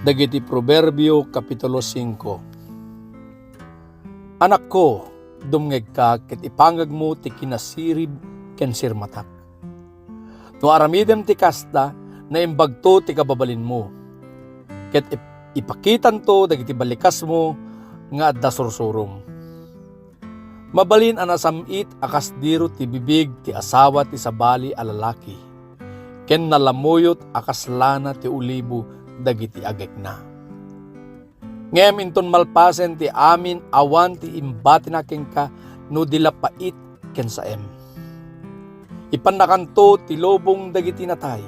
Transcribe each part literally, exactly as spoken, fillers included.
Dagiti Proverbio, Kapitulo singko. Anakko, dumngegka ket ipangagmo ti kinasirib ken sirmatak. No aramidem ti kasta, naimbagto ti kababalinmo, ket ip-, ipakitanto dagiti balikasmo nga adda sursurom. Mabalin a nasam-it a kasdiro ti bibig ti asawa ti sabali a lalaki, ken nalamuyot a kas lana ti olibo dagiti agekna. Ngem inton malpasen ti amin, awan ti imbatina kenka no di la pait ken saem. Ipannakanto ti lubong dagiti natay,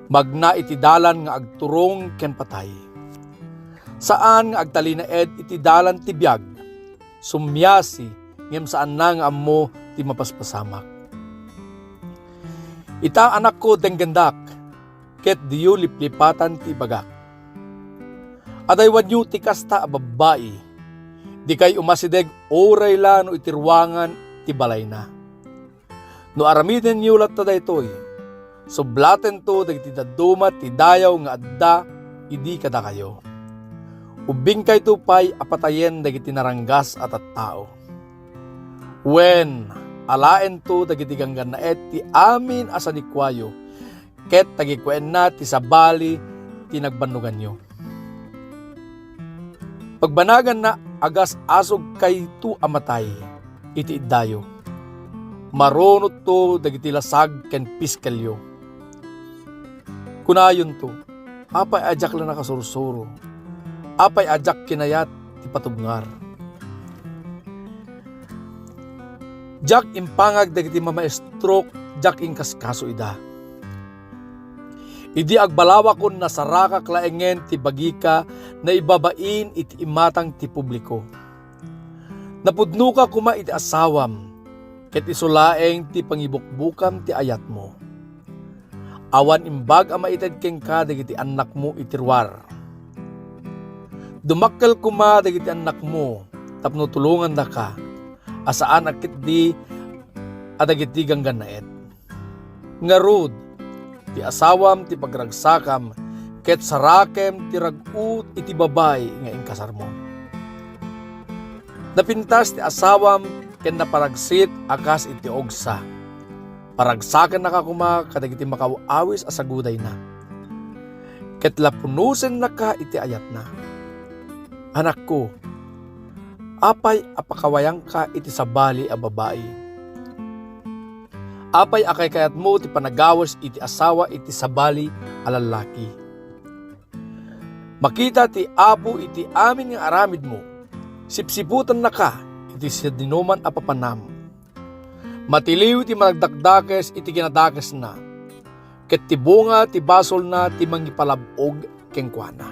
magna iti dalan nga agturong ken patay. Saan nga agtalinaed iti dalan ti biag, sumiasi ngem saanna nga ammo ti mapaspasamak. Ita, anakko, denggendak, ket diyo liplipatan ti ibagak. Adaywanyo ti kasta a babbai, dikay umasideg uray la no iti ruangan ti balayna. No aramidenyo latta daytoy, sublatento dagiti dadduma ti dayaw nga adda idi kadakayo. Ubbingkayto pay a patayen dagiti naranggas a tattao. Wen, alaento dagiti ganggannaet ti amin a sanikuayo, ket tagikuenna ti sabali ti nagbannoganyo. Pagbanaganna, agas-asugkayto a matay iti iddayo. Marunotto dagiti lasag ken piskelyo. Kunayonto, "Apay a diak la nakasursuro? Apay a diak kinayat ti patubngar? Diak impangag dagiti mamaistrok, diak inkaskaso ida." Idi agbalawakon, nasarakak laengen ti bagika naibabain iti imatang ti publiko. Napudnoka koma iti asawam, ket isu laeng ti pangibukbukam ti ayatmo. Awan imbag a maited kenka dagiti annakmo iti ruar. Dumakkel koma dagiti annakmo tapno tulongandaka, a saan a ketdi a dagiti ganggannaet. Ngarud, ti asawam ti pagragsakam, ket sarakem ti rag-o iti babai nga inkasarmo. Napintas ti asawam ken naparagsit a kas iti ugsa. Paragsakennaka koma kadagiti makaw-awis a sagudayna, ket lapunusennaka iti ayatna. Anakko, apay a pakawayanka iti sabali a babai? Apay a kaykayatmo ti panagawes iti asawa iti sabali a lallaki? Makita ti Apo iti amin nga aramidmo. Sipsiputennaka iti sadinoman a papanam. Matiliw ti managdakdakes iti kinadakesna, ket ti bunga ti basolna ti mangipalab-og kenkuana.